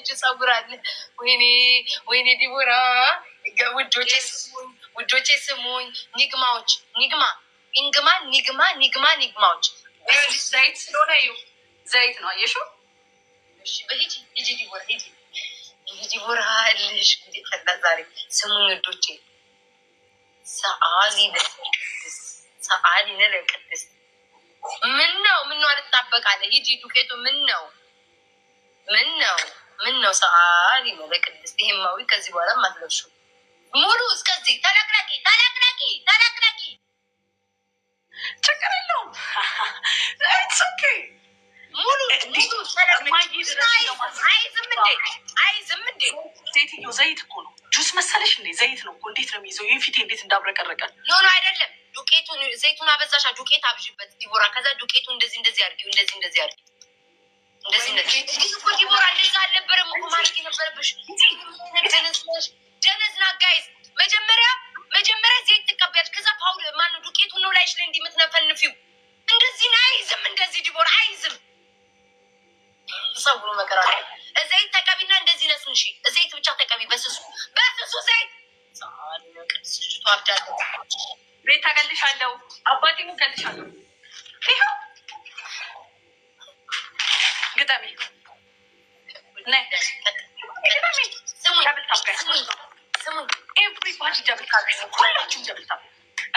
እጅ ጸጉር አለ። ወይኔ ወይኔ፣ ዲቦራ፣ ውዶቼ ስሙኝ፣ ውዶቼ ስሙኝ። ኒግማዎች፣ ኒግማ፣ ኢንግማ፣ ኒግማ፣ ኒግማ፣ ኒግማዎች። ዘይት ስለሆነ እዩ፣ ዘይት ነው፣ አየሽው? እሺ በሂጂ፣ ሂጂ ዲቦራ፣ ሂጂ ሂጂ ዲቦራ። እልሽ እንዴ ፈላ ዛሬ። ስሙኝ ውዶቼ፣ ሰአሊ ለቅድስት፣ ሰአሊ ለቅድስት። ምን ነው፣ ምን ነው አልጣበቃለ? ሂጂ ዱቄቱ። ምን ነው፣ ምን ነው፣ ምን ነው? ሰአሊ ለቅድስት። ይሄማዊ ከዚህ በኋላ አትለብሹ። ሙሉ እስከዚህ ተለቅለቂ፣ ተለቅለቂ፣ ተለቅለቂ። ችግር የለውም። It's okay. ሙሉ ሙሉ ተለቅለቂ። አይዝም እንዴ? አይዝም እንዴ? ሴትዮ፣ ዘይት እኮ ነው። ጁስ መሰለሽ እንዴ? ዘይት ነው እኮ። እንዴት ነው የሚይዘው? ይህ ፊቴ እንዴት እንዳብረቀረቀ። No, no፣ አይደለም። ዱቄቱን፣ ዘይቱን አበዛሻ። ዱቄት አብዥበት ዲቦራ። ከዛ ዱቄቱ እንደዚህ እንደዚህ አድርጊው። እንደዚህ እንደዚህ አድርጊው። እንደዚህ እንደዚህ እኮ ዲቦራ፣ እንደዛ አልነበረም እኮ ማለት የነበረብሽ። ደነዝነሽ፣ ደነዝና guys። መጀመሪያ ዘይት ትቀቢያለሽ። ከዛ powder፣ ማነው፣ ዱቄቱን ነው ላይሽ ላይ እንዲህ የምትነፈንፊው። እንደዚህ ነው። አይዝም እንደዚህ ዲቦራ፣ አይዝም። ፀጉሩ መከራ ነው። ዘይት ተቀቢና እንደዚህ ነስንሺ። ዘይት ብቻ ተቀቢ፣ በስሱ በስሱ ዘይት። ልጅቷ አብዳለች። ቤት ታገልሻለሁ፣ አባቴ እገልሻለሁ። ይኸው ግጠሚ፣ ነይ ግጠሚ። ስሙኝ። Double tap, guys. ስሙኝ፣ ስሙኝ። Everybody double tap፣ ሁላችሁም double tap።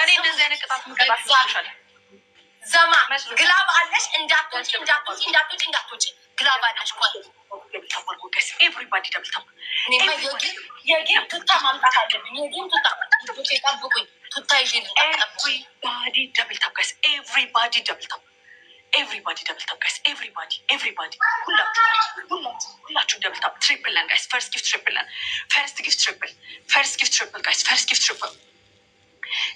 እኔ እንደዚህ አይነት ቅጣት ምቀጣት ይመስልሻል? ዘማ፣ glove አለሽ፣ እንዳትወጪ፣ እንዳትወጪ፣ እንዳትወጪ፣ እንዳትወጪ። Glove አለሽ። ቆይ። Double tap አድርጎ guys፣ everybody double tap። እኔማ የ game ቱታ ማምጣት አለብኝ። የ game ቱታ፣ ውጪ ጠብቁኝ። ቱታ ይዤ ልምጣ፣ ጠብቁኝ። Everybody double tap, guys፣ everybody double tap፣ everybody double tap, guys፣ everybody, everybody፣ ሁላችሁ፣ ሁላችሁ፣ ሁላችሁ double tap። Triple ነን guys፣ first gift triple ነን። First gift triple፣ first gift triple guys፣ first gift triple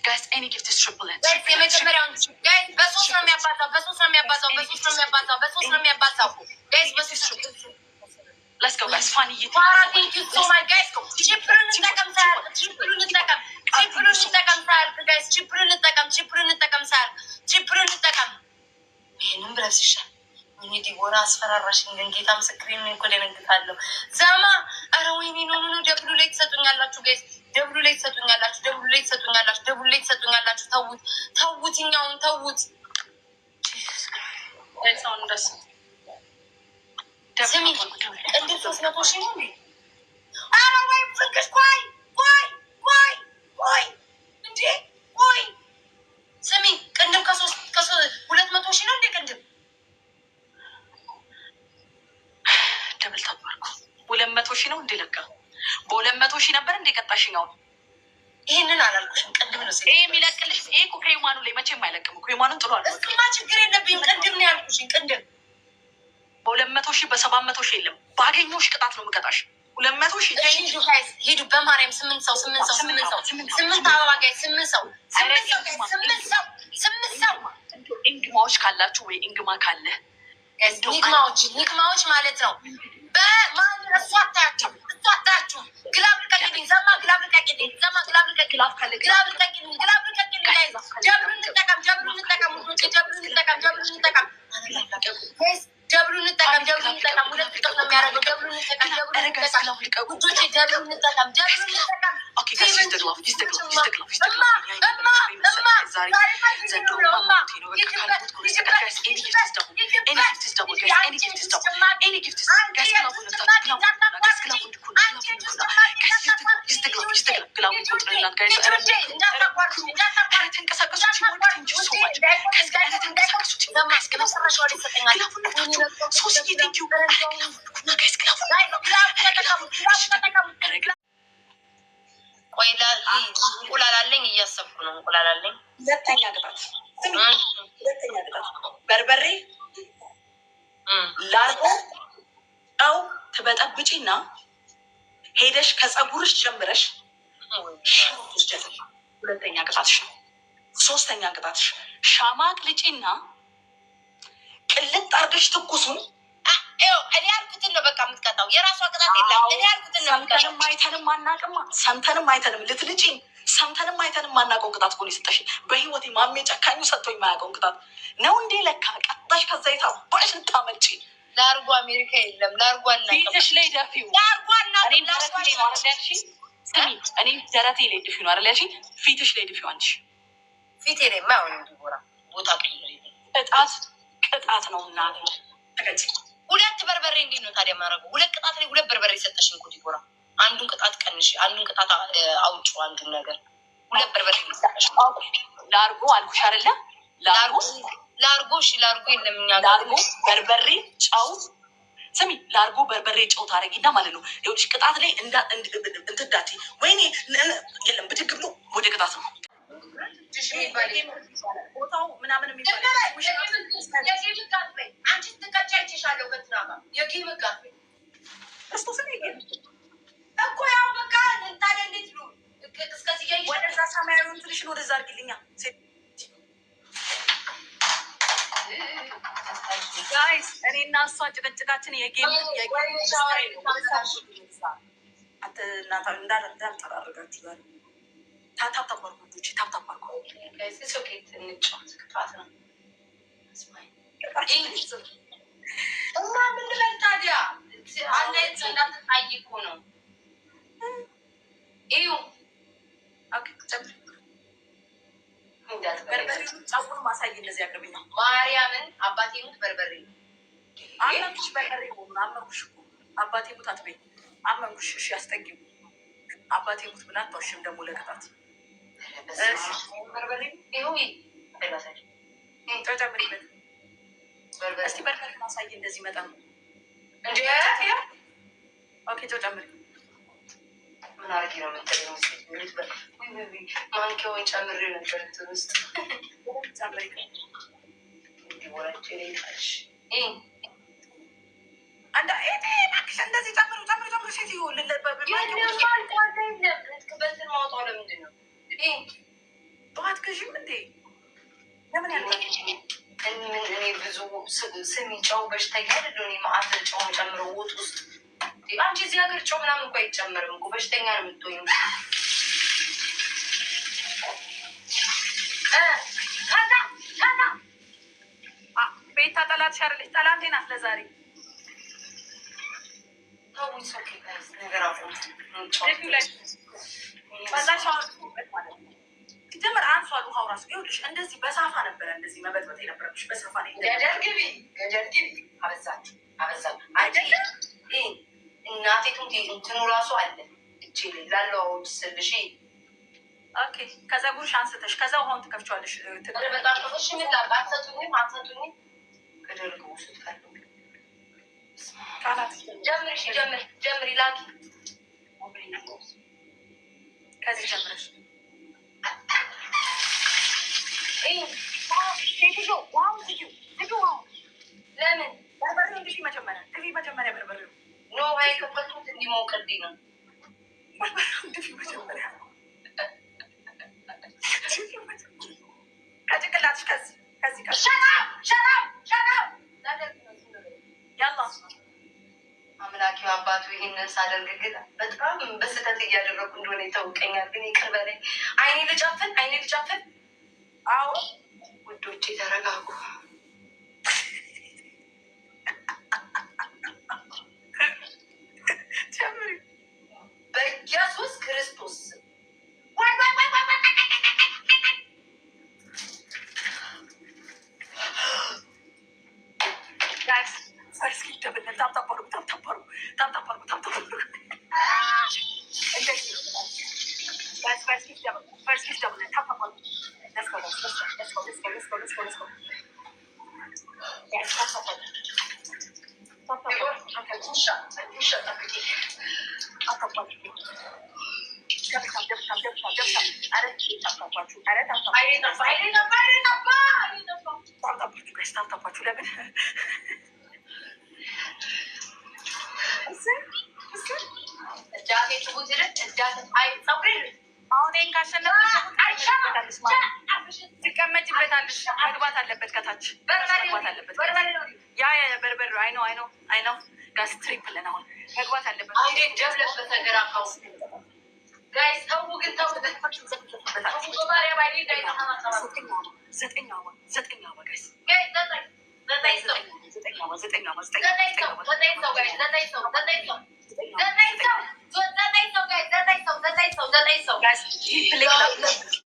guys፣ any gift triple ነን። Guys፣ የመጀመሪያውን guys በሶስት ነው የሚያባዛው። በሶስት ነው የሚያባዛው። በሶስት ነው የሚያባዛው። በሶስት ነው የሚያባዛው። Guys፣ በሶስት። Let's go, guys። ፋንዬ። ፋራ፣ thank you so much, guys። Triple ኡን እንጠቀም ሳያልቅ፣ triple ኡን እንጠቀም፣ triple ኡን እንጠቀም ሳያልቅ guys፣ triple ኡን እንጠቀም፣ triple ኡን እንጠቀም ሳያልቅ፣ triple ኡን እንጠቀም። ይሄንን ብለብስ ይሻል። ወይኔ ዲቦራ፣ አስፈራራሽኝ። ግን ጌታ ምስክሬን እኔ እኮ ደነግጣለሁ። ዘማ፣ ኧረ ወይኔ፣ no, no, no። ደብሉ ላይ ትሰጡኛላችሁ guys፣ ደብሉ ላይ ትሰጡኛላችሁ፣ ደብሉ ላይ ትሰጡኛላችሁ፣ ደብሉ ላይ ትሰጡኛላችሁ። ተዉት፣ ተዉት፣ እኛውን ተዉት። አሁን ደስ ስሚ፣ ቅንድብ 300,000 ነው እንዴ? ኧረ ወይ ፍንክሽ፣ ቆይ ቆይ ቆይ ቆይ፣ እንዴ ቆይ፣ ስሚ፣ ቅንድብ ከሶስት 200,000 ነው እንዴ ቅንድብ? Double tap አድርጎ። 200,000 ነው እንዴ? ለካ በ200,000 ነበር እንዴ ቀጣሽኝ? አሁን ይሄንን አላልኩሽም። ቅንድብ ነው። ይሄ የሚለቅልሽ፣ ይሄ እኮ ከ human ኡ ላይ መቼም አይለቅም እኮ፣ human ኡን ጥሏል። እሱማ ችግር የለብኝም። ቅንድብ ነው ያልኩሽኝ። ቅንድብ። በ200,000፣ በ700,000 የለም። ባገኘሁሽ ቅጣት ነው የምቀጣሽ። 200,000። ሂዱ guys፣ ሂዱ። በማርያም ስምንት ሰው፣ ስምንት ሰው፣ ስምንት ሰው፣ ስምንት አበባ guys፣ ስምንት ሰው፣ ስምንት ሰው guys፣ ስምንት ሰው፣ ስምንት ሰው። ኢንግማዎች ካላችሁ ወይ ኢንግማ ካለ Guys፣ ኒግማዎች፣ ኒግማዎች ማለት ነው። በማን እሱ አታያቸው፣ እሱ አታያችሁ። Glove ልቀቂልኝ ዘማ፣ glove ልቀቂልኝ ዘማ፣ glove ልቀቂልኝ፣ glove ልቀቂልኝ፣ glove ልቀቂልኝ። Guys፣ double ኡ እንጠቀም፣ double ኡ እንጠቀም ውዶቼ፣ double ኡ እንጠቀም፣ double ኡ እንጠቀም guys፣ double ኡ እንጠቀም፣ double ኡ እንጠቀም። ሁለት እጥፍ ነው የሚያደርገው። Double ኡ እንጠቀም፣ double ኡ እንጠቀም ውዶቼ፣ double ኡ እንጠቀም፣ double ኡ እንጠቀም። Okay guys, use the glove, use the glove, use the glove, use the glove። እማ እማ። ዛሬ ዘንድሮ ማሞቴ ነው። በቃ ካልሞትኩ በስተቀር guys, any gift is double, any gift is double guys, any gift is double, any gift is guys። Glove ኡን ነፍታችሁ፣ glove ኡን guys፣ glove ኡን ንኩ፣ glove ኡን ንኩ guys። Use the glove, use the glove, use the glove። Glove ኡን ቆጥረናል guys። ኧረ ሞክሩ፣ ኧረ ሞክሩ፣ ኧረ ተንቀሳቀሱ። Teamwork፣ thank you so much guys። ኧረ ተንቀሳቀሱ teamwork guys። Glove ኡን ነፍታችሁ፣ glove ኡን ነፍታችሁ። ሶስዬ፣ thank you። ኧረ glove ኡን ንኩና guys፣ glove ኡን፣ ኧረ glove ኡን፣ እሺ፣ ኧረ glove። ቆይ፣ እንቁላል አለኝ፣ እያሰብኩ ነው። እንቁላል አለኝ። ሁለተኛ ቅጣት ስሚ፣ ሁለተኛ ቅጣት በርበሬ፣ ላርጎ፣ ጨው ትበጠብጪና ሄደሽ ከፀጉርሽ ጀምረሽ ሻወር ትወስጃለሽ። ሁለተኛ ቅጣትሽ ነው። ሶስተኛ ቅጣትሽ ሻማ አቅልጪና ቅልጥ አድርገሽ ትኩሱን ይኸው እኔ ያልኩትን ነው በቃ የምትቀጣው። የራሷ ቅጣት የለም። እኔ ያልኩትን ነው የምትቀጣው። ሰምተንም አይተንም አናውቅማ። ሰምተንም አይተንም ልትልጪኝ፣ ሰምተንም አይተንም ማናውቀውን ቅጣት እኮ ነው የሰጠሽኝ። በህይወቴ ማሜ ጨካኙ ሰጥቶኝ የማያውቀውን ቅጣት ነው እንዴ? ለካ ቀጣሽ። ከዛ የታባሽ ልታመልጪ። ላርጎ አሜሪካ የለም። ላርጎ አናውቅም። ፊትሽ ላይ ደፊው። ላርጎ አናውቅም። እኔም ደረቴ ላይ ነው አይደል ያልሽኝ? ስሚ፣ እኔም ደረቴ ላይ ድፊው ነው አይደል ያልሽኝ? ፊትሽ ላይ ድፊው አንቺ። ፊቴ ላይ አይሆንም። ዲቦራ ቦታ ቀይር። ቅጣት ቅጣት ነው እናቴ። ተቀጭ። ሁለት በርበሬ እንዴት ነው ታዲያ የማደርገው? ሁለት ቅጣት ላይ ሁለት በርበሬ ሰጠሽኝ እኮ ዲቦራ። አንዱን ቅጣት ቀንሽ፣ አንዱን ቅጣት አውጪው፣ አንዱን ነገር ሁለት በርበሬ ሰጠሽ። ላርጎ አልኩሽ አይደለ? ላርጎ። ላርጎ እሺ፣ ላርጎ የለም እኛ ጋር። ላርጎ፣ በርበሬ፣ ጨው። ስሚ፣ ላርጎ፣ በርበሬ፣ ጨው ታደርጊና ማለት ነው። ይኸውልሽ ቅጣት ላይ እንትን እንዳትዪ። ወይኔ የለም፣ ብድግ ብሎ ወደ ቅጣት ነው ቦታው ምናምን የሚባል። አንቺ ስትቀጪ አይቼሻለሁ ከእንትና ጋር የ game ህግ አትበይ። ክርስቶስን እኮ ያው በቃ ታዲያ እንዴት ነው እስከዚህ እያየሽ? ወደዛ ሰማያዊውን ትንሽን ወደዛ አድርጊልኛ። Guys፣ እኔ እና እሷ ጭቅጭቃችን የ game style ነው። እንዳልጠራርጋችሁ ዛሬ tap tap አድርጉ ውዶቼ፣ tap tap አድርጉ። እንጫወት፣ ቅጣት ነው እና ምን ልበል ታዲያ? አንድ አይነት እንዳትታይ እኮ ነው። እዩ። Okay፣ ጨምሪ። በርበሬውን ጨውን ማሳይ እንደዚህ አቅርቢኛ። ማርያምን አባቴ ሙት በርበሬ። አመንኩሽ፣ በርበሬ መሆኑን አመንኩሽ እኮ። አባቴ ሙት አትበይ፣ አመንኩሽ። እሺ አስጠጊው። አባቴ ሙት ብላ አታውሽም ደግሞ ለቅጣት። በርበሬ ይኸው። ጨው ጨምሪበት። በርበሬ። እስቲ በርበሬ ማሳይ እንደዚህ መጠን። እንደ Okay፣ ጨው ጨምሪ። ምን አድርጌ ነው የምትለኝ? ማንኪያውን ጨምሬ ነበር እንትን ውስጥ። ጨምሪ። እንዲወራጭ ይጣልሽ። አንዳ እባክሽ እንደዚህ ጨምሩ ጨምሩ ጨምሩ። ሴትዮ። በእንትን ማውጣው ለምንድን ነው? ጠዋት ገዥም እንዴ? ለምን ያለ ምን እኔ ብዙ ስሚ፣ ጨው በሽተኛ አይደለሁ። እኔ መዓት ጨው ጨምረው ወጥ ውስጥ። አንቺ እዚህ ሀገር ጨው ምናምን እኮ አይጨመርም እኮ፣ በሽተኛ ነው የምትሆኝው። ከዛ ከዛ ቤታ ጠላትሽ አይደለች? ጠላቴ ናት ለዛሬ። ተውኝ። Okay guys፣ ነገር አቁም። ደፊው ላይ በዛ ሻወር ማለት ነው። ሲጀመር አንሷል ውሃው ራሱ። ይኸውልሽ እንደዚህ በሳፋ ነበረ እንደዚህ መበጥበጥ የነበረብሽ፣ በሳፋ ነው። ገደል ግቢ፣ ገደል ግቢ። አበዛችሁ፣ አበዛችሁ። አይደለም? እናቴ ትሙት እንትኑ ራሱ አለ እጄ ላይ ላለው ስልሽ። Okay፣ ከፀጉርሽ አንስተሽ ከዛ ውሃውን ትከፍቺዋለሽ። በጣም ጥሩ። እሺ ምን ላድርግ? አትሰጡኝም፣ አትሰጡኝም። ገደል ግቡ ስትፈልጉ። ቃላት። ጀምሪ፣ እሺ ጀምሪ፣ ጀምሪ፣ ላኪ። ከዚህ ጀምረሽ። ሴትዮ ውሃውን ዝጊው፣ ዝጊው ውሃውን። ለምን? በርበሬውን ድፊ መጀመሪያ፣ ድፊ መጀመሪያ በርበሬው። No፣ ውሃ የከፈትኩት እንዲሞቅልኝ ነው። በርበሬውን ድፊ መጀመሪያ፣ ድፊ መጀመሪያ። ከጭንቅላትሽ ከዚህ ከዚህ ከዚህ። Shut up, shut up, shut up። ላደርግ ነው፣ ዝም በይ። ያላ። አምላኪው አባቱ ይህንን ሳደርግ ግን በጣም በስህተት እያደረኩ እንደሆነ ይታወቀኛል። ግን ይቅር በለኝ። አይኔ ልጨፍን፣ አይኔ ልጨፍን። አዎ። ውዶቼ ተረጋጉ። ጀምሪ። በኢየሱስ ክርስቶስ ስም። ወይ ወይ ወይ ወይ ወይ! Guys, first gift double። Tap tap አድርጉ፣ tap tap አድርጉ፣ tap tap አድርጉ፣ tap tap አድርጉ። እንደዚህ ነው። Guys, first gift double፣ first gift double። Tap tap አድርጉ። Let's go guys, let's go, let's go, let's go, let's go, let's go, let's go guys። Tap tap አድርጉ፣ tap tap አድርጉ። ውሻ ውሻ ጠብቂ። Tap tap አድርጉ። Double tap, double tap, double tap, double tap። ኧረ tap tap አችሁ፣ ኧረ tap tap። አይኔ ጠፋ፣ አይኔ ጠፋ፣ አይኔ ጠፋ፣ አይኔ ጠፋ። Tap tap አችሁ guys፣ tap tap አችሁ። ለምን እሰይ እሰይ። እዳቴ ትሙት እዳቴ አይ ፀጉሬ። አሁን ይሄን ካሸነፍሽ ትቀመጭበታለሽ። መግባት አለበት ከታች፣ መግባት አለበት። ያ በርበሬ። I know, I know, I know guys፣ triple ን አሁን መግባት አለበት። አይኔ ደም ለበሰ ገና ካው። Guys ተው ግን፣ ተው ተው፣ በማርያም አይኔ እንዳይጠፋ። ዘጠኝ አበባ፣ ዘጠኝ አበባ፣ ዘጠኝ አበባ guys። Guys ዘጠኝ። ዘጠኝ ሰው፣ ዘጠኝ አበባ፣ ዘጠኝ አበባ፣ ዘጠኝ ዘጠኝ ሰው፣ ዘጠኝ ሰው guys፣ ዘጠኝ ሰው፣ ዘጠኝ ሰው፣ ዘጠኝ ሰው፣ ዘጠኝ ሰው guys፣ ዘጠኝ ሰው፣ ዘጠኝ ሰው፣ ዘጠኝ ሰው። Guys, triple glove.